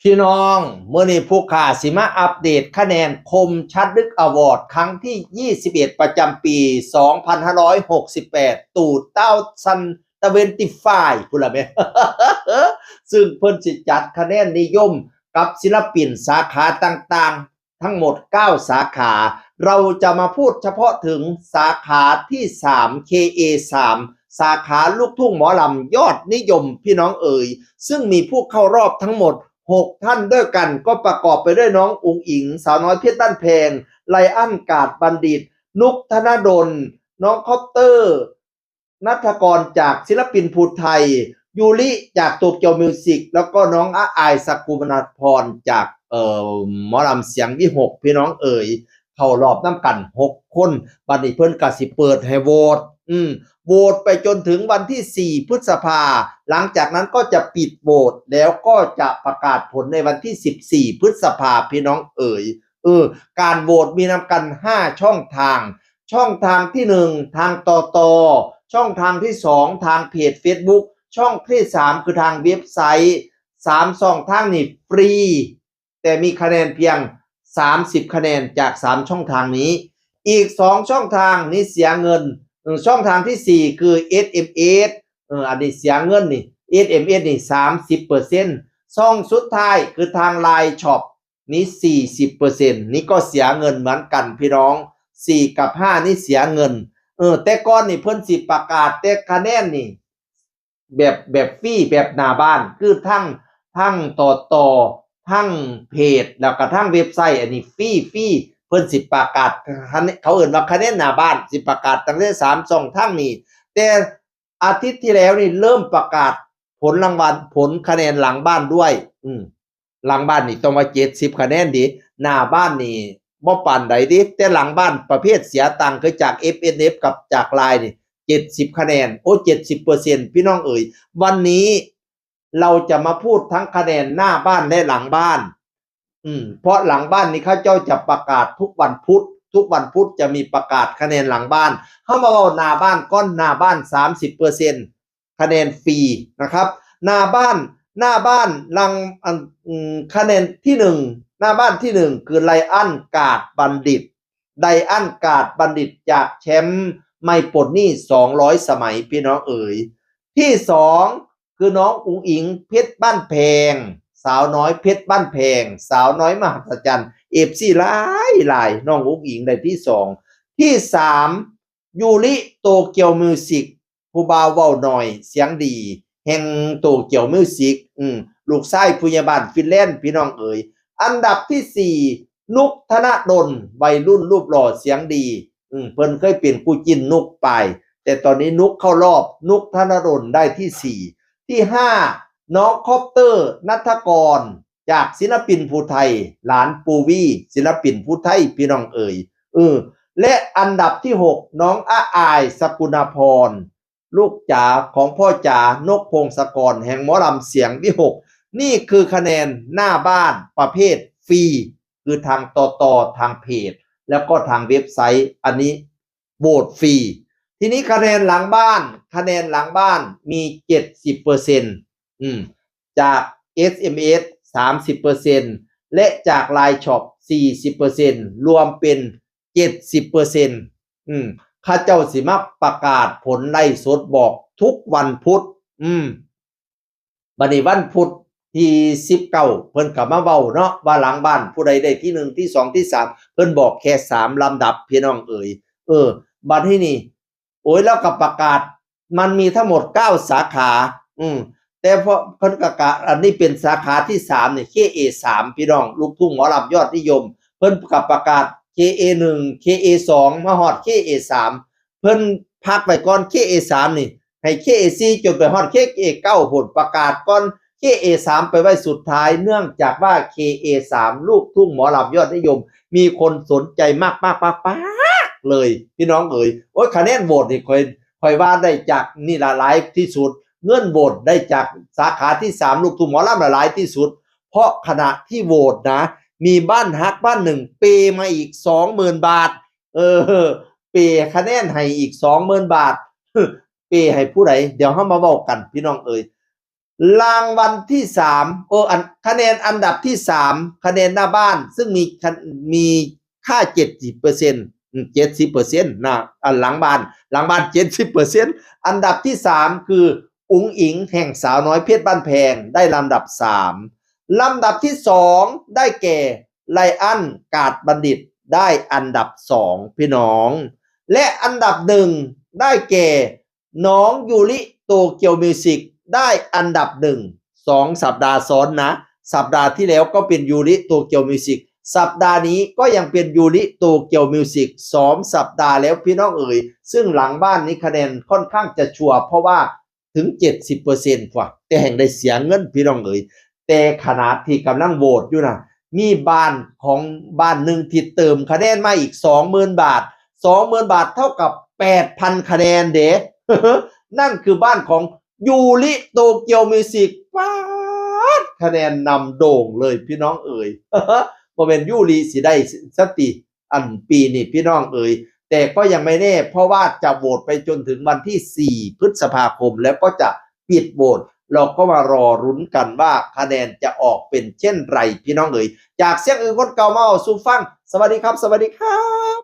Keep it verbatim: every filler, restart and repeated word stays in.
พี่น้อง มื้อนี้ผู้ข้าสิมาอัปเดตคะแนนคมชัดลึกอวอร์ดครั้งที่ยี่สิบเอ็ด ประจำปี สองพันห้าร้อยหกสิบแปด ตูดเต้าซันตะเวนติฟายพุ้นละแม่ ซึ่งเพิ่นสิจัดคะแนนนิยมกับศิลปินสาขาต่างๆ ทั้งหมด เก้า สาขา เราจะมาพูดเฉพาะถึงสาขาที่ สาม เค เอ สาม สาขาลูกทุ่งหมอลำยอดนิยมพี่น้องเอ๋ย ซึ่งมีผู้เข้ารอบทั้งหมด หก ท่านด้วยกัน ก็ประกอบไปด้วยน้องอุ๋งอิ๋ง สาวน้อยเพชรบ้านแพง ไลอ้อน กาดบัณฑิต นุกธนดล น้องคอปเตอร์ ณัฐกร จากศิลปินภูไทย ยูริจากโตเกียวมิวสิก แล้วก็น้องอาอาย สกุณาพร จาก เอ่อ หมอลำเสียงวิหก พี่น้องเอ๋ย เข้ารอบนำกัน หก คน บัดนี้เพิ่นก็สิเปิดให้โหวต อืม โหวตไปจนถึงวันที่ สี่ พฤษภา หลังจากนั้นก็จะปิดโหวต แล้วก็จะประกาศผลในวันที่ สิบสี่ พฤษภา พี่น้องเอ๋ย เออ การโหวตมีนำกัน ห้า ช่องทาง ช่องทางที่ หนึ่ง ทาง ตต. ช่องทางที่ สอง ทางเพจ Facebook. ช่องที่ สาม คือทางเว็บไซต์ สาม ช่องทางนี้ฟรี แต่มีคะแนนเพียง สามสิบ คะแนนจาก สาม ช่องทางนี้ อีก สอง ช่องทางนี้เสียเงิน เออ ช่องทางที่ สี่ คือ เอส เอ็ม เอส เออ อันนี้เสียเงินนี่ เอส เอ็ม เอส นี่ สามสิบเปอร์เซ็นต์ ช่องสุดท้ายคือทาง ไลน์ Shop นี้ สี่สิบเปอร์เซ็นต์ นี่ก็เสียเงินเหมือนกันพี่น้อง สี่ กับ ห้า นี่เสียเงิน เออ แต่ก่อนนี่เพิ่นสิประกาศแต่คะแนนนี่ แบบ แบบฟรี แบบหน้าบ้าน คือทั้ง ทั้ง ตต. ทั้งเพจ แล้วก็ทั้งเว็บไซต์ อันนี้ฟรี ฟรี เพิ่นสิประกาศ เขาเอิ้นว่าคะแนนหน้าบ้าน สิประกาศตั้งแต่ สาม ช่องทางนี้ แต่อาทิตย์ที่แล้วนี่เริ่มประกาศผลรางวัล ผลคะแนนหลังบ้านด้วย อืม หลังบ้านนี่ต้องว่า เจ็ดสิบ คะแนนเด้ หน้าบ้านนี่บ่ปานใดเด้ แต่หลังบ้านประเภทเสียตังค์คือจาก เอส เอ็ม เอส กับจาก ไลน์ นี่ เจ็ดสิบ คะแนน โอ้ เจ็ดสิบเปอร์เซ็นต์ พี่น้องเอ๋ย วันนี้เราจะมาพูดทั้งคะแนนหน้าบ้านและหลังบ้าน อืม เพราะหลังบ้านนี่เขาเจ้าจะประกาศทุกวันพุธ ทุกวันพุธจะมีประกาศคะแนนหลังบ้าน เฮามาเว้าหน้าบ้านก่อน หน้าบ้าน สามสิบเปอร์เซ็นต์ คะแนนฟรีนะครับ หน้าบ้าน หน้าบ้านหลัง อัน อืม คะแนนที่ หนึ่ง หน้าบ้านที่ หนึ่ง คือ ไลอ้อน กาดบัณฑิต ไลอ้อน กาดบัณฑิต จากแชมป์ไม่ปลดหนี้ สองร้อย สมัย พี่น้องเอ๋ย ที่ สอง คือน้องอุ๋งอิ๋ง เพชรบ้านแพง สาวน้อยเพชรบ้านแพง สาวน้อยมหัศจรรย์ เอฟซี หลายหลาย น้องอุ๋งอิ๋งได้ที่ สอง ที่ สาม ยูริ โตเกียวมิวสิก ผู้บ่าวเว้าน้อยเสียงดี แห่งโตเกียวมิวสิก อืม ลูกชายผู้ใหญ่บ้านฟินแลนด์ พี่น้องเอ๋ย อันดับที่ สี่ นุกธนดล วัยรุ่นรูปหล่อเสียงดี อืม เพิ่นเคยเป็นคู่จิ้นนุกไป แต่ตอนนี้นุกเข้ารอบ นุกธนดลได้ที่ สี่ ที่ ห้า น้องคอปเตอร์ ณัฐกร จากศิลปินผู้ไทย หลานปู่วี ศิลปินผู้ไทย พี่น้องเอ๋ย เออ และอันดับที่ หก น้องอาอาย สกุณาพร ลูกจ๋าของพ่อจ๋า นกพงศกร แห่งหมอลำเสียงวิหก นี่คือคะแนนหน้าบ้านประเภพฟรี คือทาง ตต. ทางเพจ แล้วก็ทางเว็บไซต์ อันนี้โหวตฟรี ทีนี้คะแนนหลังบ้าน คะแนนหลังบ้านมี เจ็ดสิบเปอร์เซ็นต์ อืม จาก เอส เอ็ม เอส สามสิบเปอร์เซ็นต์ และจาก ไลน์ Shop สี่สิบเปอร์เซ็นต์ รวมเป็น เจ็ดสิบเปอร์เซ็นต์ อืม เขาเจ้าสิมาประกาศผลไลฟ์สดบอกทุกวันพุธ อืม บัดนี้วันพุธที่ สิบเก้า เพิ่นก็มาเว้าเนาะ ว่าหลังบ้านผู้ใดได้ที่ หนึ่ง ที่ สอง ที่ สาม เพิ่นบอกแค่ สาม ลำดับ พี่น้องเอ๋ย เออ บัดนี้นี่ โอ้ย แล้วก็ประกาศ มันมีทั้งหมด เก้า สาขา อืม แต่พอเพิ่นประกาศ อันนี้เป็นสาขาที่ สาม นี่ เค เอ สาม พี่น้อง ลูกทุ่งหมอลำยอดนิยม เพิ่นก็ประกาศ เค เอ หนึ่ง เค เอ สอง มาฮอด เค เอ สาม เพิ่นพักไว้ก่อน เค เอ สาม นี่ ให้ เค เอ สี่ จนไปฮอด เค เอ เก้า พุ้น ประกาศก่อน เค เอ สาม ไปไว้สุดท้าย เนื่องจากว่า เค เอ สาม ลูกทุ่งหมอลำยอดนิยม มีคนสนใจมากๆๆๆ เลย พี่น้องเอ๋ย โอ้ย คะแนนโหวตนี่ค่อย ค่อยว่าได้จากนี่ล่ะหลายที่สุด เงินโหวตได้จากสาขาที่ สาม ลูกทุ่งหมอลำล่ะหลายที่สุด เพราะขณะที่โหวตนะ มีบ้านฮักบ้านหนึ่งเปย์มาอีก สองหมื่น บาท เออ เปย์คะแนนให้อีก สองหมื่น บาท เปย์ให้ผู้ใด เดี๋ยวเฮามาเว้ากัน พี่น้องเอ๋ย รางวัลที่สาม เออ อัน คะแนนอันดับที่สาม คะแนนหน้าบ้าน ซึ่งมีคะ- มีค่า เจ็ดสิบเปอร์เซ็นต์ อืม เจ็ดสิบเปอร์เซ็นต์ นะ อันหลังบ้าน หลังบ้าน เจ็ดสิบเปอร์เซ็นต์ อันดับที่สาม คือ อุ๋งอิ๋ง แห่งสาวน้อยเพชรบ้านแพง ได้ลำดับสาม ลำดับที่สอง ได้แก่ ไลออน กาดบัณฑิต ได้อันดับสอง พี่น้อง และอันดับหนึ่ง ได้แก่ น้องยูริ โตเกียวมิวสิก ได้อันดับหนึ่ง สองสัปดาห์ซ้อนนะ สัปดาห์ที่แล้วก็เป็นยูริ โตเกียวมิวสิก สัปดาห์นี้ก็ยังเป็นยูริ โตเกียวมิวสิก สองสัปดาห์แล้วพี่น้องเอ๋ย ซึ่งหลังบ้านนี้คะแนนค่อนข้างจะชัวร์ เพราะว่าถึง เจ็ดสิบเปอร์เซ็นต์ พวก แต่แห่งได้เสียเงินพี่น้องเอ๋ย แต่ขณะที่กำลังโหวตอยู่นะ มีบ้านของบ้านหนึ่งที่เติมคะแนนมาอีก สองหมื่น บาท สองหมื่น บาทเท่ากับ แปดพัน คะแนนเด้ นั่นคือบ้านของยูริ โตเกียวมิวสิก ป๊าด คะแนนนำโด่งเลยพี่น้องเอ๋ย บ่แม่นยูริสิได้สติ อันปีนี้พี่น้องเอ๋ย แต่ก็ยังไม่แน่ เพราะว่าจะโหวตไปจนถึงวันที่ สี่ พฤษภาคม แล้วก็จะปิดโหวต เราก็มารอลุ้นกันว่าคะแนนจะออกเป็นเช่นไรพี่น้องเอ๋ย จากเสียงอื่นคนเก่ามาเอาสู่ฟัง สวัสดีครับ สวัสดีครับ